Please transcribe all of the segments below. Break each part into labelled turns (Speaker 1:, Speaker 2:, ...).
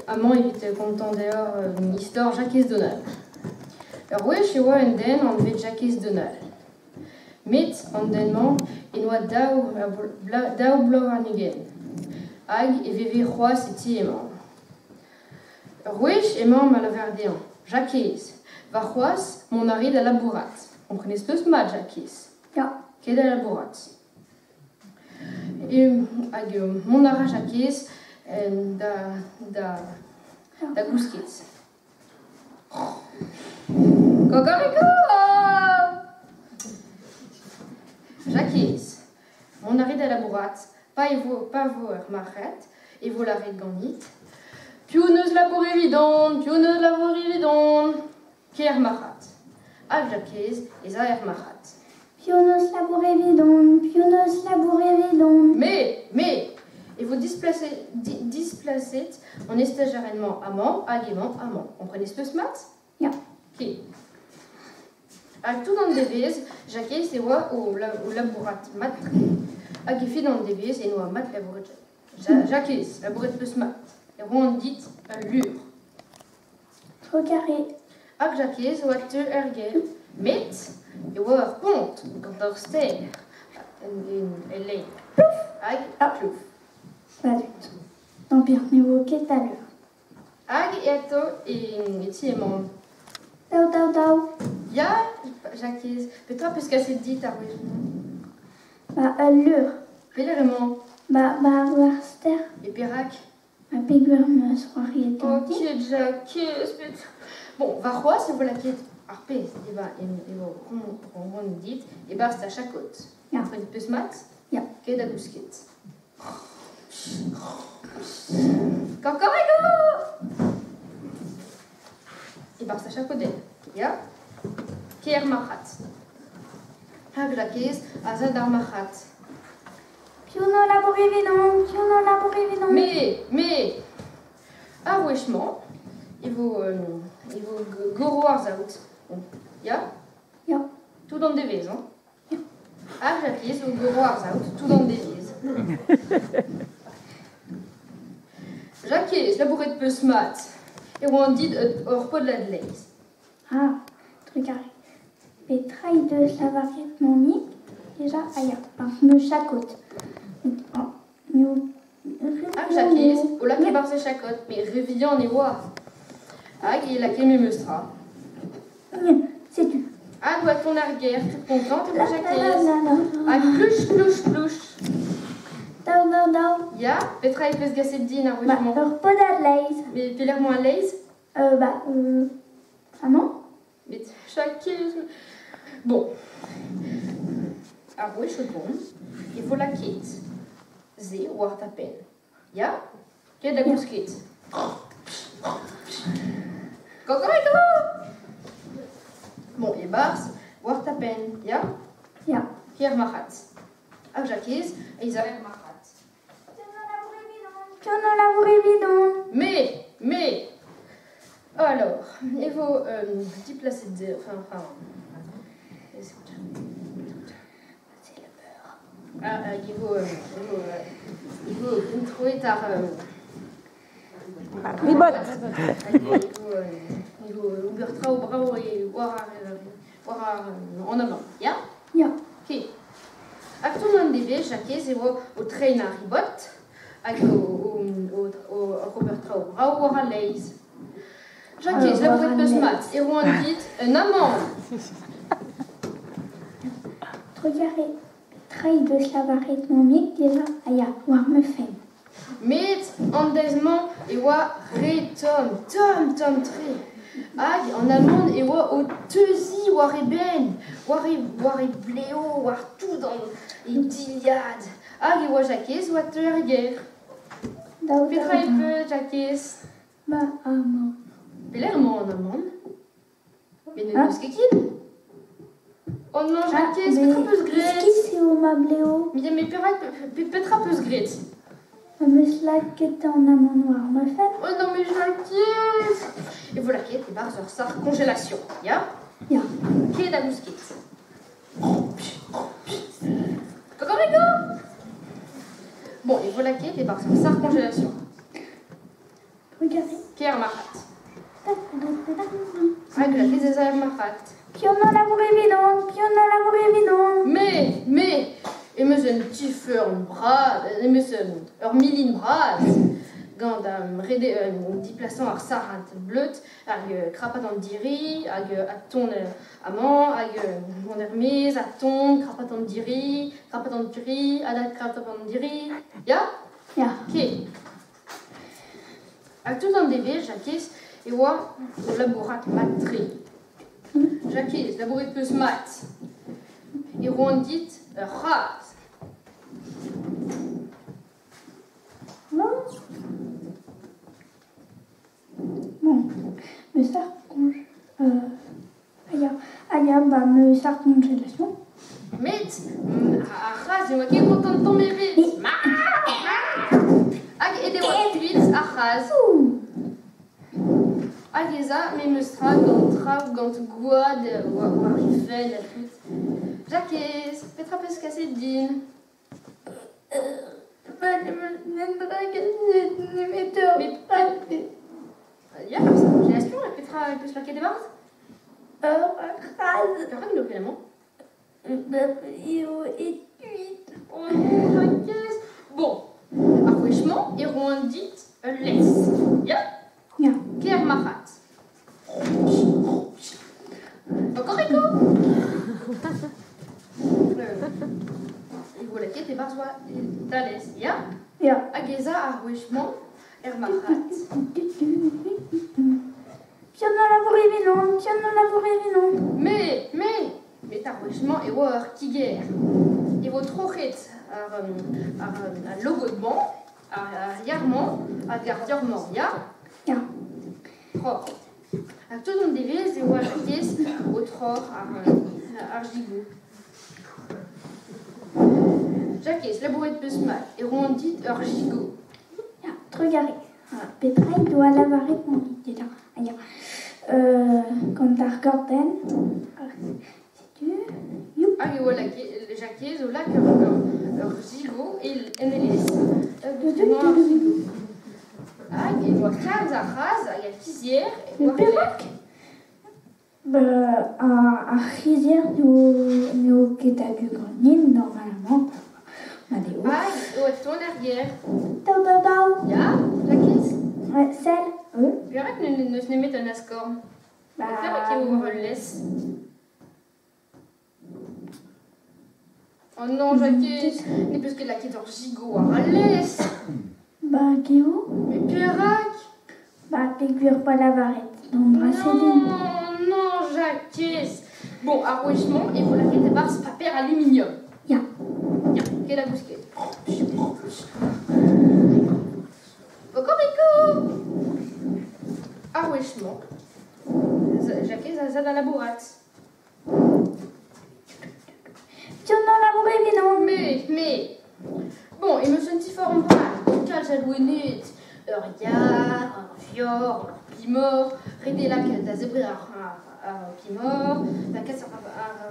Speaker 1: Amañ evit kontañ deoc'h istor Jakez Donald. Ur wech e oa un den anvet Jakez Donald. Met an den-mañ en doa daou bloaz warn-ugent hag e veve c'hoazh e ti e mamm. Ur wech emañ ma lavar dezhañ Jakez, warc'hoazh mont a ri da labourat. Komprenez 'peus mat, Jakez?
Speaker 2: Ya.
Speaker 1: Ket da labourat. Hag mont a ra Jakez da gousket. Kokoriko! Jakez, mont a ri da labourat. Pa vo ur marc'had, e vo lâret ganit. Piv 'neus labour evidon? Piv 'neus labour evidon? Ker marc'had. Hag Jakez ez a er marc'had.
Speaker 2: Piv 'neus labour evidon? Piv 'neus labour evidon?
Speaker 1: Me! E vo displaset an estajerenn-mañ amañ hag emañ amañ. Komprenez 'peus mat?
Speaker 2: Ya.
Speaker 1: Ok. Hag tout an devezh, Jakez e oa o labourat mat. Hag e fin an devezh en oa mat labouret Jakez, labouret 'peus mat. E roan dit ul lur.
Speaker 2: Trugarez.
Speaker 1: Hag Jakez oa teu er gêr. Met e oa ur pont gant ur stêr el lein.
Speaker 2: Plouf!
Speaker 1: Hag plouf.
Speaker 2: Salut. Tant pis, ne vo ket a lur.
Speaker 1: Hag e atao e ti emaon.
Speaker 2: Daou, daou, daou.
Speaker 1: Ya, Jakez, petra 'peus kaset dit ar wech-mañ?
Speaker 2: Ba, ul lur.
Speaker 1: Pelec'h emañ?
Speaker 2: Ba, ba ar stêr.
Speaker 1: E perak?
Speaker 2: Ha peogwir 'm eus c'hoariet
Speaker 1: ganti. Ok, Jakez, met... Bon, warc'hoazh e vo lakaet ar pezh e vo roet dit e-barzh da chakod.
Speaker 2: Ya.
Speaker 1: Komprenit 'peus mat?
Speaker 2: Ya.
Speaker 1: Ket da gousket. Kakorego! E-barzh da chakodenn, ya? Ker marc'had. Hag Jakez a za d'ar marc'had.
Speaker 2: Piv 'no labour evidon? Piv 'no labour evidon?
Speaker 1: Me! Ar wech-mañ e vo goro ar saout. Ya?
Speaker 2: Ya.
Speaker 1: Tout an devezh, hein?
Speaker 2: Ya.
Speaker 1: Ar Jakez o goro ar saout tout an devezh. Jakez, labouret 'peus mat. E oan dit ur podlad laezh.
Speaker 2: Ah, trugarez. Petra he deus lavaret mammig déjà? Ah ya, me chakod.
Speaker 1: Hag Jakez, o lakaet e-barzh e chakod, met re vihan e oa. Hag e lakae memes tra.
Speaker 2: Setu.
Speaker 1: Hag oa tont ar gêr, tout content e oa Jakez. Hag plouch, plouch, plouch.
Speaker 2: Daou, daou, daou.
Speaker 1: Ya, petra e peus gaset din ar wech-mañ?
Speaker 2: Ba, ur podad laezh.
Speaker 1: Mais pelec'h emañ al laezh?
Speaker 2: Ba, amañ.
Speaker 1: Met Jakez... Bon. Ar wech o tont, e vo lakaet se war ta penn. Ya? Ket da gousket. Kokoriko! Bon, e-barzh, war ta penn, ya?
Speaker 2: Ya.
Speaker 1: Ker marc'had. Hag Jakez, ez a er marc'had.
Speaker 2: Piv 'no labour evidon?
Speaker 1: Me! Alors, e vo diplaset... Enfin...
Speaker 2: C'est le beurre.
Speaker 1: Ah, hag e vo troet ar...
Speaker 3: Ribot!
Speaker 1: Hag e vo ober traoù brav e war ar an amañ, ya?
Speaker 2: Ya.
Speaker 1: Ok. Hag tout an devezh, Jakez, e vo o treiñ ar ribot hag o ober traoù brav war al laezh. Jakez, labouret 'peus mat, e roan dit un amann.
Speaker 2: Trugarez. Petra he deus lavaret mammig déjà? Ah ya, war ma fenn.
Speaker 1: Met an deiz-mañ e oa re tomm, tomm, tomm-tre. Hag an amann e oa o teuziñ war e benn, war e blev, war tout an e dilhad. Hag e oa Jakez oa teu er gêr.
Speaker 2: Daou,
Speaker 1: Petra e peus, Jakez?
Speaker 2: Ba, amann.
Speaker 1: Pelec'h emañ an amann? Met ne deus ket ken. Oh non, Jakez, petra 'peus graet?
Speaker 2: Iskis eo ma blev.
Speaker 1: Mais perak, petra 'peus graet?
Speaker 2: Ma 'meus lakaet an amann war ma fenn.
Speaker 1: Oh non, mais Jakez! E vo lakaet e-barzh ur sac'h congélation, ya?
Speaker 2: Ya.
Speaker 1: Ket da gousket. Kokoriko! Bon, e vo lakaet e-barzh ur sac'h congélation.
Speaker 2: Trugarez.
Speaker 1: Ker marc'had. Hag Jakez ez a er marc'had.
Speaker 2: Piv a labour evidon? Piv a labour evidon?
Speaker 1: Me, em eus un ti-feurm bras, em eus ur milin bras, gant am rede diplasañ ar sac'had bleud, hag krapat an diri, hag adton amañ, hag mont er-maez, adton, krapat an diri, krapat an diri, adkrapat an diri. Ya?
Speaker 2: Ya.
Speaker 1: Ok. Hag tout an devezh, Jakez, e oa o labourat mat-tre. Jakez, labouret 'peus mat. E roan dit ur c'hras.
Speaker 2: Bon, me sar conge... ah ya, ah ya, bah me sar congélation.
Speaker 1: Met ar c'hras ne oa ket kontant tamm ebet. Hag aet e oa kuit ar c'hras. Hag ez a memes tra gant traoù, gant gwad war he fenn ha tout. Jakez, petra 'peus kaset din? Met ya, ar congélation, petra 'peus lakaet e-barzh?
Speaker 2: Ur c'hras.
Speaker 1: Perak n'eo ket amañ?
Speaker 2: Eo e-kuit.
Speaker 1: Oh non, Jakez! Bon, ar wech-mañ e roan dit ul lez. Ya?
Speaker 2: Ya.
Speaker 1: Ker marc'had. Kokoriko! E vo lakaet e-barzh war da lez, ya?
Speaker 2: Ya.
Speaker 1: Hag ez a ar wech-mañ er marc'had.
Speaker 2: Piv a labour evidon? Piv a labour evidon?
Speaker 1: Met ar wech-mañ e oa ur kiger. E vo troc'het ar logod-mañ, ar yar-mañ hag ar vioc'h-mañ, ya?
Speaker 2: Ya.
Speaker 1: Troc'h. Ha tout an devezh e oa Jakez o troc'h ar gigoù. Jakez, labouret 'peus mat, e roan dit ur gigot.
Speaker 2: Ya, trugarez. Petra he doa lavaret Mammig dezhañ? Ah ya, gant ar gordenn. Setu, youp.
Speaker 1: Hag e oa Jakez o lak ur gigot en e lez. Emañ ar gigot. Hag e oa kalz a c'hras hag a fizier
Speaker 2: Mais
Speaker 1: war e lerc'h.
Speaker 2: perak? Bah, ar c'hizhier n'eo ket a-du ganin normalement. Ma deo.
Speaker 1: Hag e oa tont er gêr.
Speaker 2: Daou, daou, daou.
Speaker 1: Ya, Jakez?
Speaker 2: Ouais, sell, eux.
Speaker 1: Perak n'eus nemet un askorn?
Speaker 2: Bah,
Speaker 1: Perak eo war ul lez? Oh non, Jakez, ne peus ket lakaet ur gigot war al lez.
Speaker 2: Bah, geo.
Speaker 1: Mais perak?
Speaker 2: Bah, peogwir pa lavaret d'an dra-se din.
Speaker 1: Non, non, Jakez. Bon, ar wech-mañ e vo lakaet e-barzh paper aluminium.
Speaker 2: Ya.
Speaker 1: Ya, ket a gousket. Cocorico! Ar wech-mañ, Jakez a za da labourat.
Speaker 2: Piv a labour evidon?
Speaker 1: Me. Bon, e meus un ti forn bras, kalz a loened, ur yar, ur vioc'h, ur pimor, ret eo lakaat da zebriñ ar pimor, da kas ar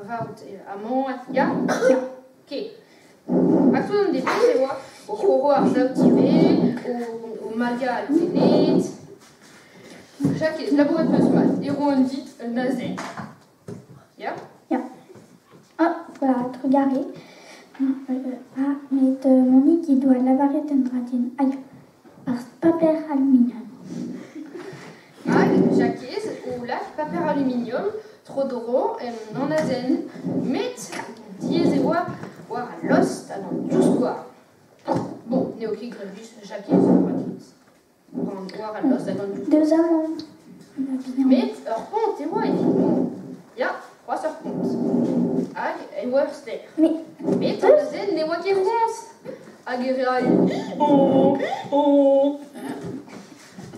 Speaker 1: vaot amañ, ya?
Speaker 2: Ya.
Speaker 1: Ok. Ha tout an devezh e oa o c'horo ar saout ivez, o magañ al loened. Jakez, labouret 'peus mat, e roan dit un azen. Ya?
Speaker 2: Ya. Ah, bah, trugarez. Ah, met Mammig he doa lavaret un dra din. Aïe, ar paper aluminium.
Speaker 1: Hag Jakez o lak paper aluminium tro-dro en an azen. Met diaes e oa war al lost hag an divskouarn. Bon, n'eo ket grevus Jakez war war al lost hag an divskouarn.
Speaker 2: Deus amañ, ma bihan.
Speaker 1: Met ur pont e oa evit mont. Ya, c'hoazh ur pont. Hag e oa ur stêr.
Speaker 2: Mais
Speaker 1: Met an azen ne oa ket roñs. Hag e rae oh, oh.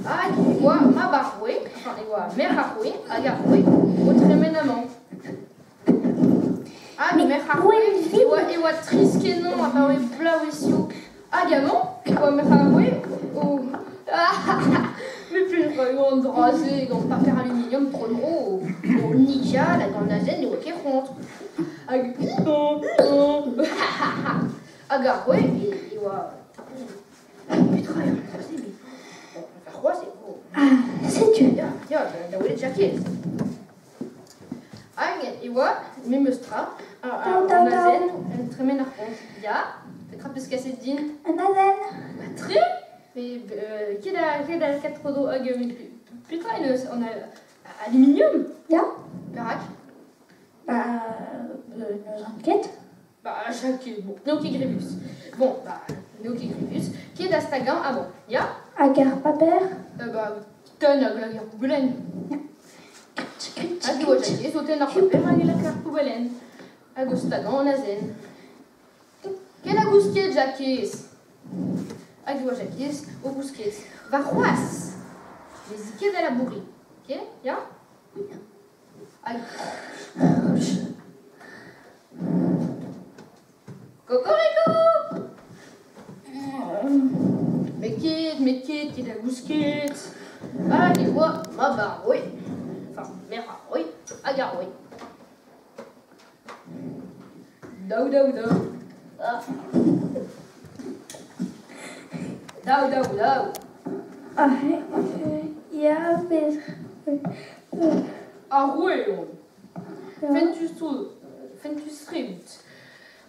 Speaker 1: Hag e oa mab ar roue, enfin e oa merc'h ar roue hag ar roue o tremen amañ. Hag
Speaker 2: Mais
Speaker 1: merc'h ar
Speaker 2: où
Speaker 1: roue
Speaker 2: est le
Speaker 1: e oa trist-kenañ abaoe bloavezhioù. Hag amañ e oa merc'h ar roue o... Mais petra eo an dra-se gant paper aluminium tro-dro o nijal hag an azen ne oa ket c'hoant. Hag hag ar roue e oa... Petra eo an dra-se mais... Bon, enfin, c'hoazh e vo
Speaker 2: Setu.
Speaker 1: Ya, ya, da welet Jakez. Hag e oa, memes tra,
Speaker 2: Daou, daou,
Speaker 1: an
Speaker 2: daou.
Speaker 1: azen, en tremen ar pont. Ya, petra peus kaset din?
Speaker 2: An azen.
Speaker 1: Ba tre, mais ket a, ket a kat tro hag petra en eus an aluminium?
Speaker 2: Ya.
Speaker 1: Perak?
Speaker 2: Ba, n'eus ket.
Speaker 1: Ba, Jakez, bon, n'eo ket grevus. Bon, ba, n'eo ket grevus. Ket a stagañ avant, ya?
Speaker 2: Hag ar paper.
Speaker 1: Ba, tenn hag ar poubelen.
Speaker 2: Kritch, kritch,
Speaker 1: Hag e oa
Speaker 2: kritch.
Speaker 1: Jakez o tenn ar paper hag e lak ar poubelen. Hag o stagañ an azen. Ket a gousket, Jakez? Hag e oa Jakez o gousket. Va c'hoazh! Mez ket da labouri. Ok? Ya? Hag... Kokoriko! Met ket, met ket, ket a gousket. Hag e oa mab ar roue. Enfin, mère ar roue, hag ar roue. Daou, daou, daou. Ah. Daou, daou, daou.
Speaker 2: Ah, ya, bez...
Speaker 1: Ar roue on.
Speaker 2: Ya.
Speaker 1: Fentus fentus tre out.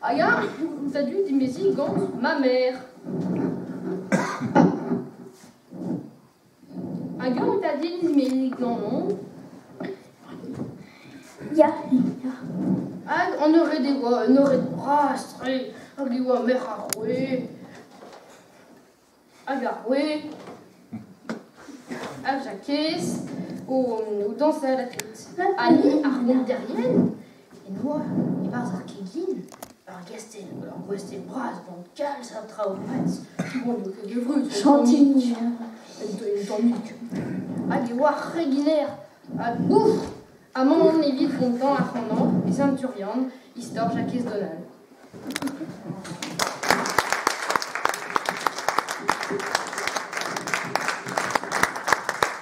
Speaker 1: Hag eñ, out a-du dimeziñ gant ma mère. Hag eñ out a-du dimeziñ gant
Speaker 2: Ya, ya.
Speaker 1: Hag an eured e oa, un eured bras-tre, hag e oa merc'h ar roue. Hag ar roue. Hag Jakez, o dañsal la tête. Ali, ar gonterien, en oa, e-barzh ar kegin, ur gastell, ur gwastell bras gant kalz a traoù mat. Bon, n'eo ket devrus.
Speaker 2: Chantilly.
Speaker 1: Un tammig. Hag e oa ar c'heginer, hag bouf! Amañ evit kontañ ar c'hanañ, e Saint-Turian, istor Jakez Donald.